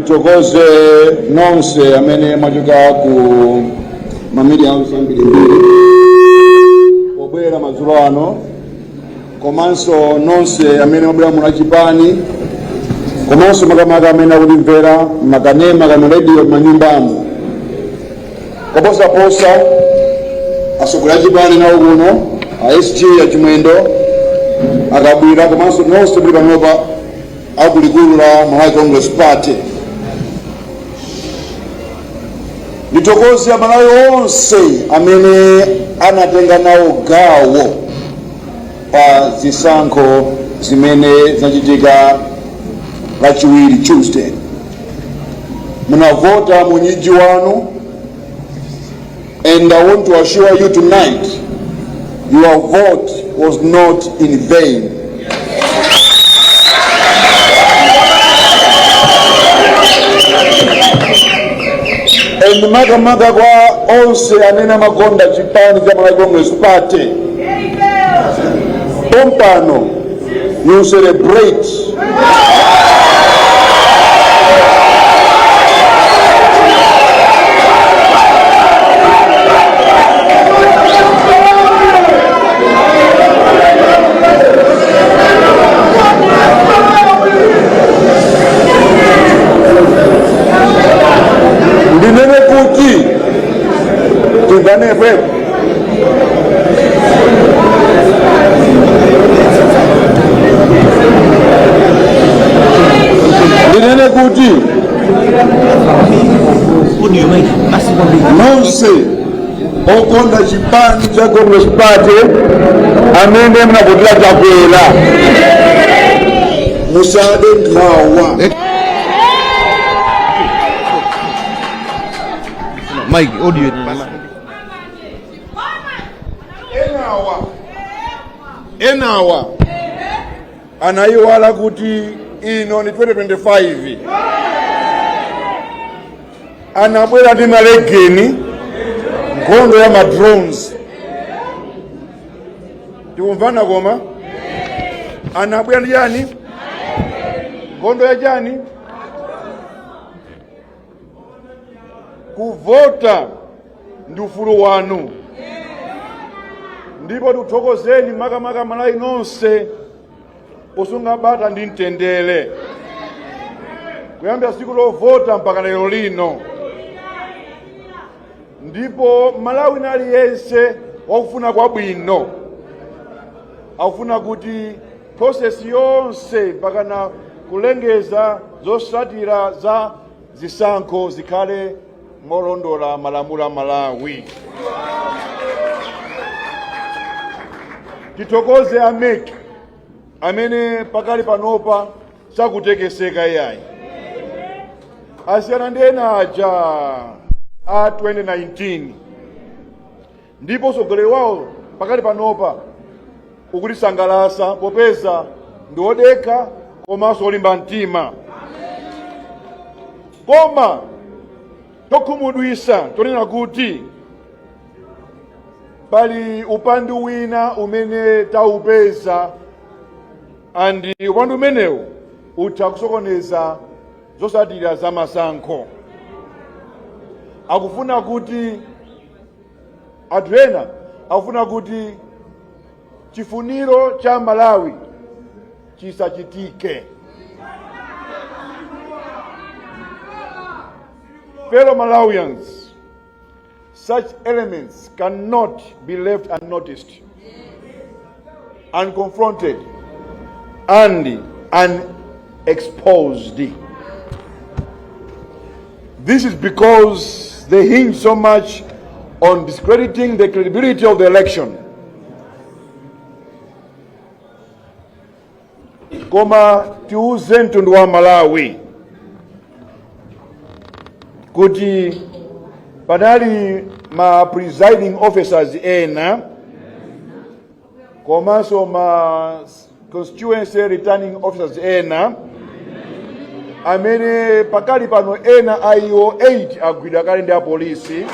Ndithokoze nonse amene mwachoka ku ma media house ambirimbiri pobwera madzulo ano, komanso nonse amene mwabwera muno achipani, komanso makamaka amene akutimvera makanema kama radio m'manyumbamo, koposaposa atsogoleri achipani nawo kuno, a SG, a Chimwendo, a Kabwira, komanso nonse muli panopa akulikulu la Malawi Congress Party. Ndithokoze Amalawi onse amene anatenga nawo gawo pa zisankho zimene zinachitika Lachiwiri, Tuesday. Munavota munyiji wanu, and I want to assure you tonight, your vote was not in vain. And makamaka kwa onse amene amakonda chipani cha Malawi Congress Party, pompano you celebrate. Ndinene kuti timvanepo. Ndinene kuti nonse okonda chipani cha Congress Party amene munavotera Chakwera, musade nkhawa. Mike, audio. Enawa anayiwala kuti ino ni 2025. Anabwera ndi malegeni, nkhondo ya ma drones, tikumvana? Koma anabwera ndi chani? Nkhondo ya chani? Kuvota ndi ufulu wanu, ndipo tikuthokozeni makamaka Malawi nonse posunga bata ndi mtendere kuyambira tsiku lovota mpaka lero lino. Ndipo Malawi aliyense wakufuna kwabwino akufuna kuti process yonse mpaka na kulengeza zotsatira za zisankho zikhale molondola malamulo a Malawi. Tithokoze a MEC amene pakali panopa sakutekeseka iyayi, asiyana ndi ena aja a 2019, ndipo utsogoleri wawo pakali panopa ukutisangalatsa popeza ndi odekha komanso olimba mtima. Koma chokhumudwitsa chonena kuti pali upandu wina umene taupeza, and upandu umenewu utha kusokoneza zotsatira za masankho. Akufuna kuti anthu ena akufuna kuti chifuniro cha Malawi chisachitike. Fellow Malawians, such elements cannot be left unnoticed, unconfronted, and unexposed. This is because they hinge so much on discrediting the credibility of the election. Koma tiuze mtundu wa Malawi kuti panali ma presiding officers ena komanso ma constituency returning officers ena amene pakali pano ena a iwo 8 agwidwa kale ndi apolisi.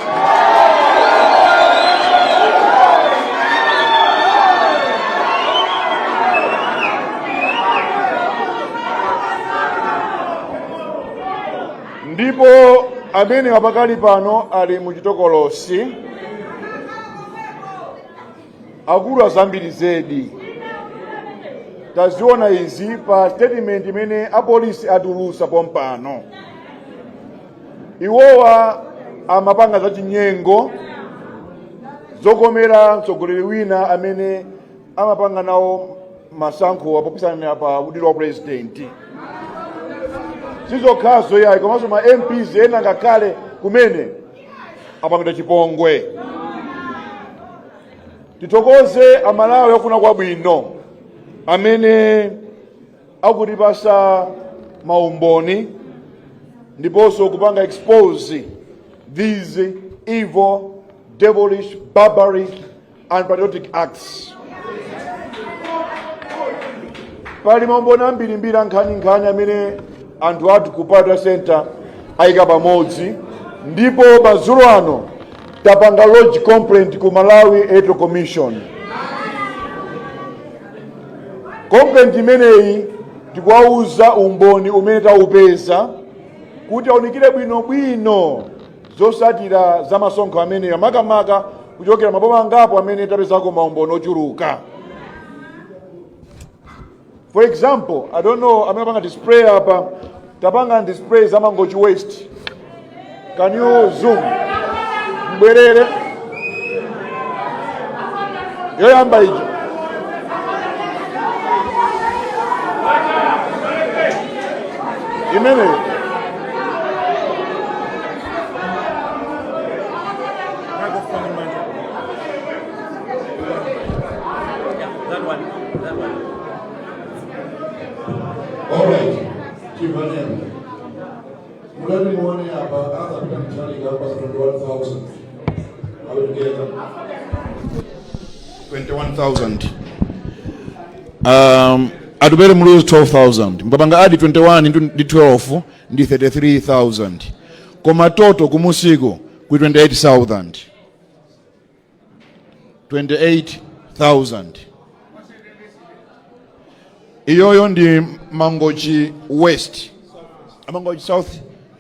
Ndipo amene wapakali pano ali muchitokolosi, akulu azambiri zedi. Taziona izi pa statement imene apolisi atulusa pompano. Iwowa amapanga zachinyengo zokomera mtsogoleri wina amene amapanga nawo masankho apopikisana pa udindo wa president. Sizokhazo yayi, komanso ma MPs ena ngakhale kumene apangidwa chipongwe. Tithokoze Amalawi akufuna kwabwino amene akutipasa maumboni ndiponso kupanga expose these evil, devilish, barbaric, unpatriotic acts. Pali maumboni ambirimbiri, ankhaninkhani, amene anthu athu ku Data Center ayika pamodzi, ndipo madzulo ano tapanga lodge complaint ku Malawi Electoral Commission. Complaint imeneyi tikuwauza umboni umene taupeza kuti aunikire bwinobwino zosatira za masankho amenewa, makamaka kuchokera maboma angapo amene tapezako maumboni ochuluka. For example, I don't know amene apanga display apa, tapanga display za Mangochi West. Can you zoom? Mbwerere yoyamba ija. Imeneyo. That one, that one. Alright, Chivanena. Mulani muone apa Arthur Peter Mutharika was 21,000. Are we together? 21,000. Atupele Muluzi 12,000. Mukapanga add 21 ndi 12 ndi 33,000. Koma total kumusiku ku 28,000. 28,000. Iyoyo ndi Mangochi West. Mangochi South,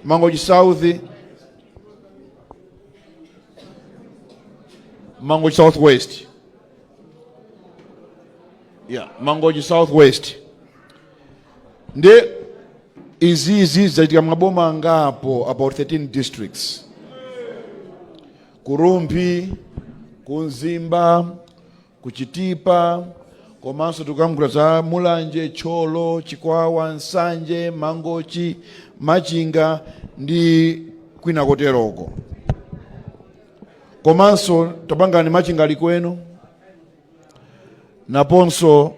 Mangochi South, Mangochi Southwest. Yeah, Mangochi Southwest. Ndi izizi zachitika maboma angapo, about 13 districts. Ku Rumphi, ku Mzimba, ku Chitipa, komanso tikuyankhula za Mulanje, Thyolo, Chikwawa, Nsanje, Mangochi, Machinga ndi kwina koteroko. Komanso tapangani Machinga likwenu, naponso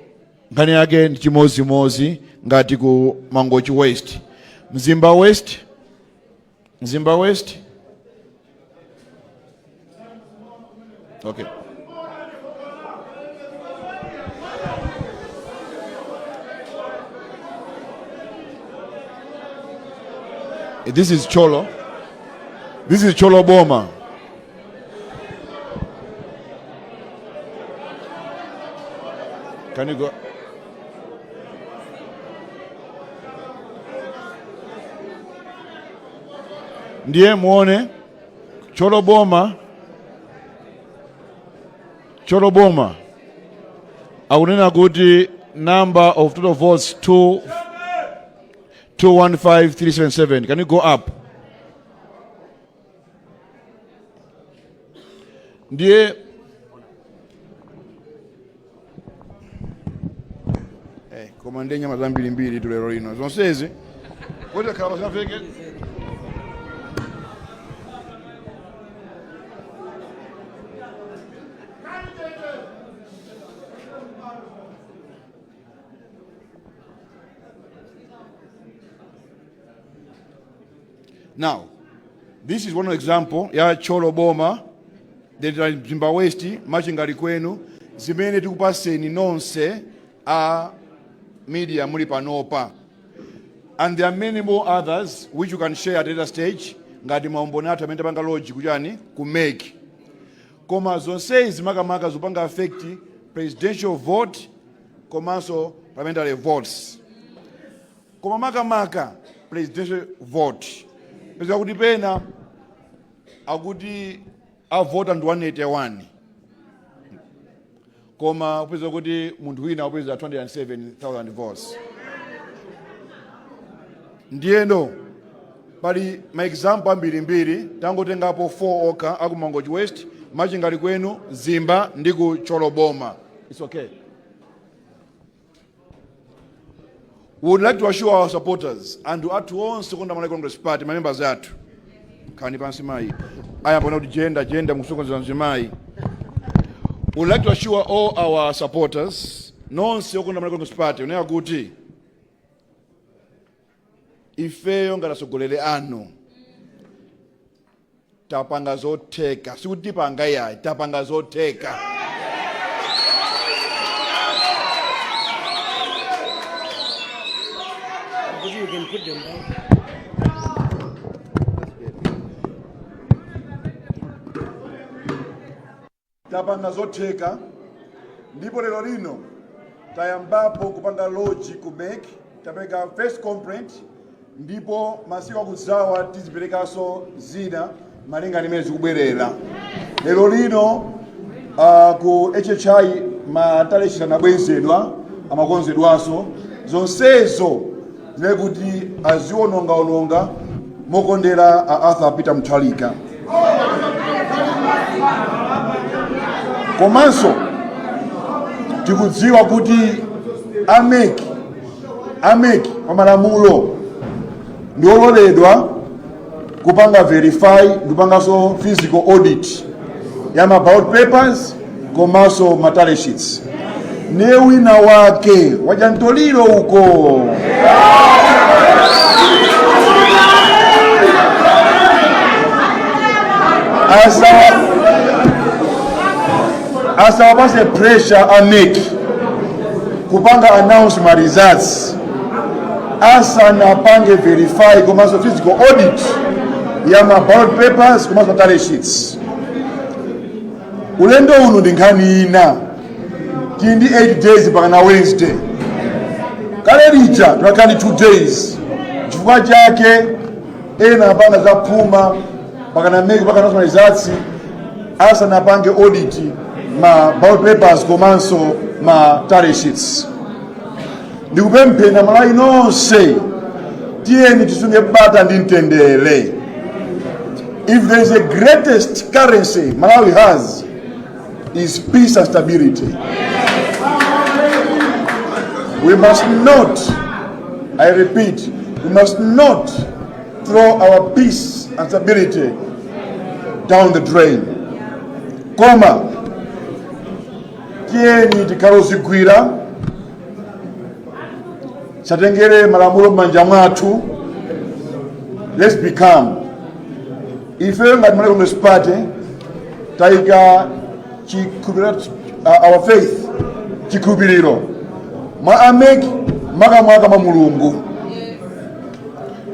nkhani yake ndi chimozimozi ngati ku Mangochi West. Mzimba West, Mzimba West. Okay. This is Thyolo. This is Thyolo Boma. Can you go? Ndiye muone Thyolo Boma, Thyolo Boma akunena kuti number of total votes 2 215377. Can you go up? Ndiye koma ndiye nyama zambirimbiri tulero lino zonsezi kuti akhala pasinafike. Now, this is one example ya Thyolo Boma, then Mzimba West, Machinga Likwenu, zimene tikupaseni nonse a media muli panopa. And there are many more others which you can share at later stage, ngati maumboni athu amene tapanga lodge kuchani ku MEC. Koma zonsezi makamaka zopanga affect presidential vote komanso parliamentary votes. Koma makamaka presidential vote. Peza kuti pena akuti avota ndi 181, koma kupeza kuti munthu wina akupeza 207,000 votes. Ndiyeno pali ma example ambirimbiri, tangotengapo 4 okha: aku Mangochi West, Machinga Likwenu, Mzimba ndi ku Choloboma. It's okay. We would like to assure our supporters, anthu athu onse konda Malawi Congress Party, ma members athu. Khani pansi mayi ayamba kuti gender, gender, mukusokoneza mzimayi. We would like to assure all our supporters, nonse okonda Malawi Congress Party, unena kuti ifeyo ngati atsogoleri anu tapanga zotheka. Sikuti tipanga iyayi, tapanga zotheka. But you can put them down. Tapanga zotheka, ndipo lero lino tayambapo kupanga lodge ku MEC. Tapereka first complaint, ndipo masiku akudzawa tiziperekanso zina malinga ndi mmene zikubwerera. Lero lino ku HHI ma tally sheet anabwezedwa, amakonzedwanso. Zonsezo zimene kuti azionongaononga mokondera a Arthur Peter Mutharika. Komanso tikudziwa kuti a MEC pa malamulo ndi ololedwa kupanga verify ndikupanganso physical audit ya ma ballot papers komanso ma tally sheets. Ne wina wake wadya mtoliro uko, asawapase pressure a MEC kupanga announce ma results asanapange verify komanso physical audit ya ma ballot papers komanso tally sheets. Ulendo uno ndi nkhani ina. Tili ndi 8 days mpaka Wednesday. Kale lija tinakhala ndi 2 days. Chifukwa chake ena apanga za phuma mpaka na MEC mpaka ma results asanapange audit ma ballot papers komanso ma tally sheets. Ndikupempheni Amalawi nonse, tiyeni tisunge bata ndi mtendere. If there is a greatest currency Malawi has, is peace and stability. We must not, I repeat, we must not throw our peace and stability down the drain. Koma tiyeni tikhale ozigwira, tisatengere malamulo m'manja mwathu. Let's be calm. Ife ngati Malawi Congress Party tayika chikhulupiriro, our faith, chikhulupiriro mwa a MEC, makamaka mwa Mulungu.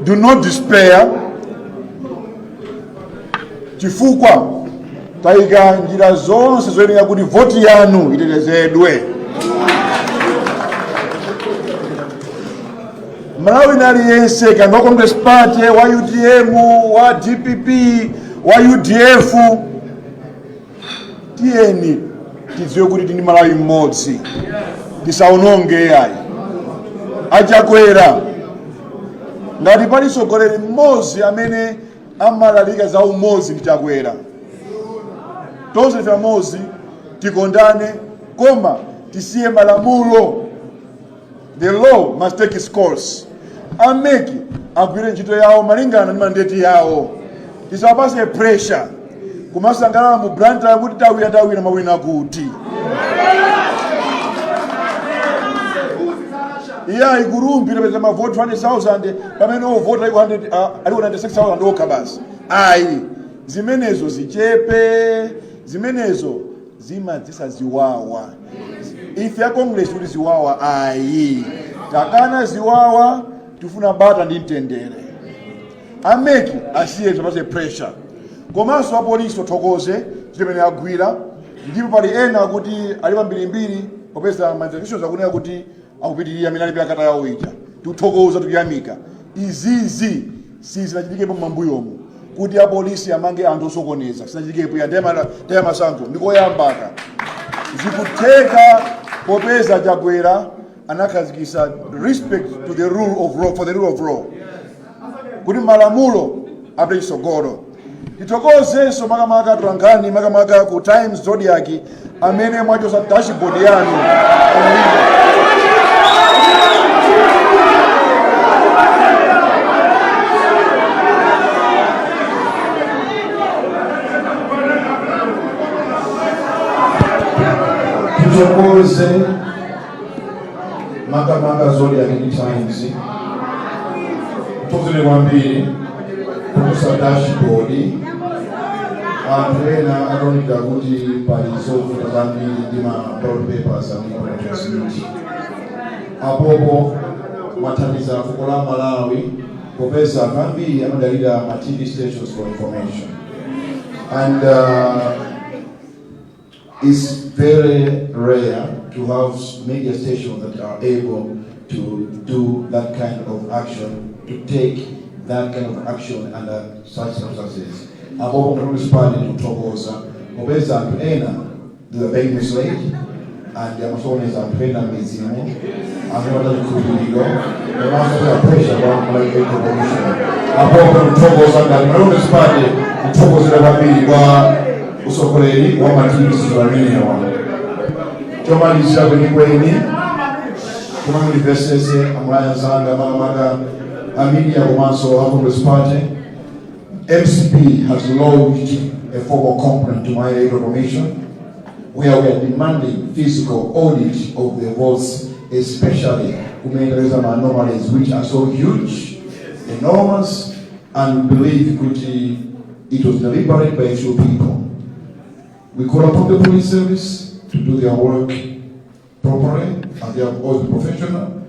Do not despair, chifukwa tayika njira zonse zoyenera kuti voti yanu itetezedwe. Malawi aliyense, kaya wa Congress Party, wa UTM, wa DPP, wa UDF, tiyeni tidziwe kuti tili Malawi mmodzi, tisaononge yayi. Achakwera, ngati pali mtsogoleri mmodzi amene amalalika za umodzi, ndi Chakwera. Tonse ife amodzi, tikondane, koma tisiye malamulo. The law must take its course. A MEC agwire ntchito yawo malingana ndi mandate yawo. Tisawapase pressure kumasangalala mu Blantyre kuti tawina, tawina. Mawina kuti? Iye ku Rumphi tapeza mavoti 200,000 pamene ovota aliko 100, aliko 96,000 okha basi. Ayi, zimenezo zichepe, zimenezo zimadzetsa ziwawa. Ife a Congress kuti ziwawa ayi, takana ziwawa, tifuna bata ndi mtendere. A MEC asiye, tisapase pressure. Komanso apolisi tithokoze zimene agwira, ndipo pali ena akuti ali pambirimbiri, popeza ma investigations akunena kuti akupitirira amene ali kalata yawo ija. Tikuthokoza, tikuyamika. Izizi Sizinachitikepo m'mambuyomo kuti apolisi amange anthu osokoneza. Sinachitikepo ya nthawi masankho, ndikoyambaka. Zikutheka popeza Chakwera anakhazikitsa respect to the rule of law, for the rule of law, kuti malamulo apite chitsogolo. Tithokozenso makamaka atolankhani, makamaka ku Times, Zodiak, amene mwachosa dashboard yanu pamwino. Tithokoze makamaka Zodiak ndi Times. Tithokozeni kwambiri kuchosa dashboard. Anthu ena ataoneka kuti pali zovuta zambiri ndi ma ballot papers amene transmit apopo, mwathandiza fuko la Malawi popeza anthu ambiri amadalira ma TV stations for information, and it's very rare to have media stations that are able to do that kind of action, to take that kind of action under such circumstances. Apopo Congress Party tikuthokoza popeza anthu ena, they were being misled and amasokoneza anthu ena m'midzimu amene atachikhulupiriro komanso kuya pressure kwa Malawi Electoral Commission. Apopo tikuthokoza ngati Malawi Congress Party, kuthokozera kwambiri kwa usogoleri wa ma TV amenewa. Chomalizira kwenikweni, kumangilivesese amulaya nzanga, makamaka a media komanso a Congress Party, MCP has lodged a formal complaint to Malawi Electoral Commission where we are demanding physical audit of the votes, especially kumene some anomalies which are so huge, enormous, and we believe kuti it was deliberate by a few people. We call upon the police service to do their work properly, and they are always professional.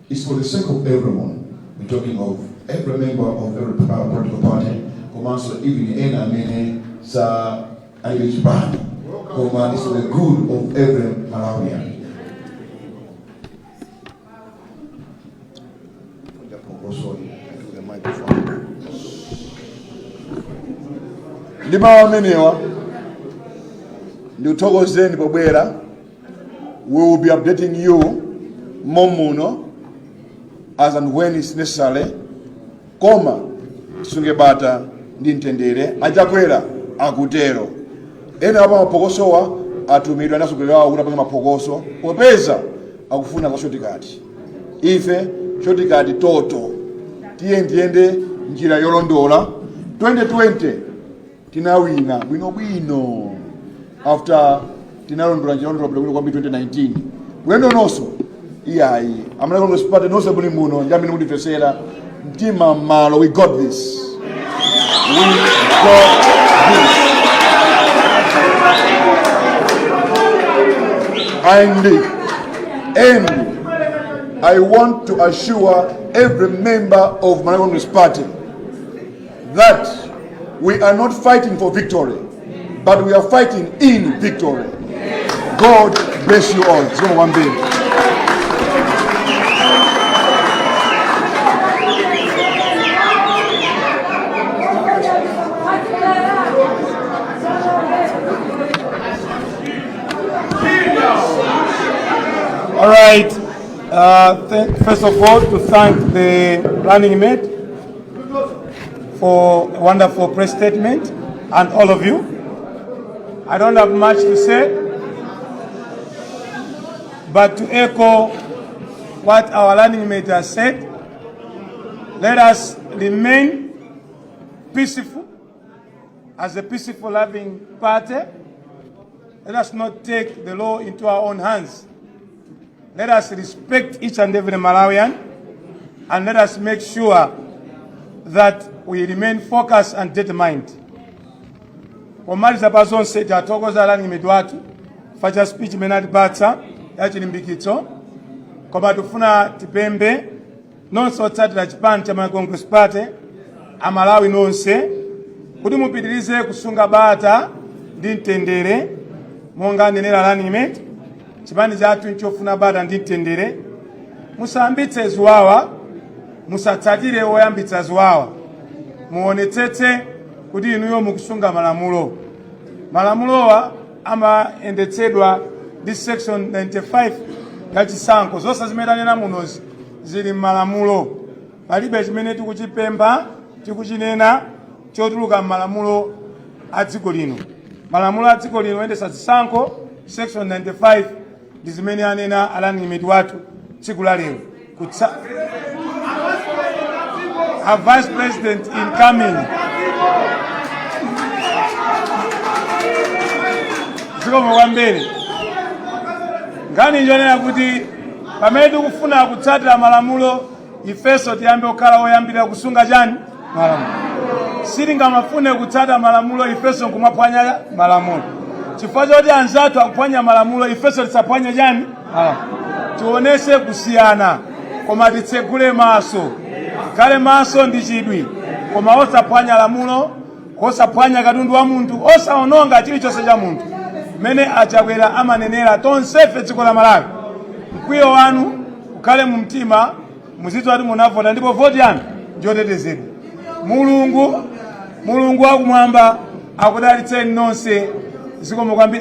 It's for the sake of everyone. We're talking of every member of every political party, komanso even ena amene sa alibe chipani, koma it's for the good of every Malawian. Sorry, to the microphone. Ndi mawu amenewa, ndikuthokozeni pobwera. We will be updating you momuno as and when it's necessary, koma tisunge bata ndi mtendere. Achakwera akutero, ena apa maphokosowa atumidwa ndi atsogoleri awo kuti apange maphokoso popeza akufuna za shortcut. Ife shortcut toto, tiye tiyende njira yolondola. 2020 tinawina bwinobwino after tinalondola njira yolondola bwinobwino kwambiri 2019. Ulendo nonso iyayi, a Malawi Congress Party nonse muli muno ndi amene mutimvesera, mtima m'malo. We got this, we got this. And I want to assure every member of Malawi Congress Party that we are not fighting for victory, but we are fighting in victory. God bless you all. Zikomo kwambiri. All right. First of all, to thank the running mate for a wonderful press statement and all of you. I don't have much to say, but to echo what our running mate has said, let us remain peaceful as a peaceful, loving party. Let us not take the law into our own hands. Let us respect each and every Malawian, and let us make sure that we remain focused and determined. Pomaliza pa zonse, tathokoza running mate wathu fa speech imene atipatsa ya chilimbikitso, koma tifuna tipemphe nonse otsatira chipani cha Malawi Congress Party, Amalawi nonse, kuti mupitirize kusunga bata ndi mtendere monga anenera running mate. Chipani chathu nchofuna bata ndi mtendere. Musayambitse ziwawa, musatsatire woyambitsa ziwawa. Muonetsetse kuti inuyo mukusunga malamulo. Malamulowa amayendetsedwa ndi section 95 ya chisankho. Zonse zimene tanena munozi zili m'malamulo. Palibe chimene tikuchipempha, tikuchinena chotuluka m'malamulo a dziko lino. Malamulo a dziko lino oyendetsa zisankho, section 95, ndi zimene anena a running mate wathu tsiku la lero. A vice president incoming, zikomo kwambiri. Nkhani njonena kuti pamene tikufuna kutsatira malamulo, ifenso tiyambe kukhala oyambirira kusunga chani? Malamulo. Sitingamafune kutsata malamulo, ifenso nkumaphwanya malamulo. Chifukwa choti anzathu akuphwanya malamulo, ifenso tisaphwanye chani? Malamulo. Tionese kusiyana, koma titsegule maso, tikhale maso ndi chidwi, koma osaphwanya lamulo, osaphwanya katundu wa munthu, osaononga chilichonse cha munthu. Mmene Achakwera amanenera, tonsefe dziko la Malawi, mkwiyo wanu ukhale mu mtima, muzidziwa kuti munavota ndipo voti yanu njotetezedwa. Mulungu, Mulungu wakumwamba akudalitseni nonse. Zikomo kwambiri.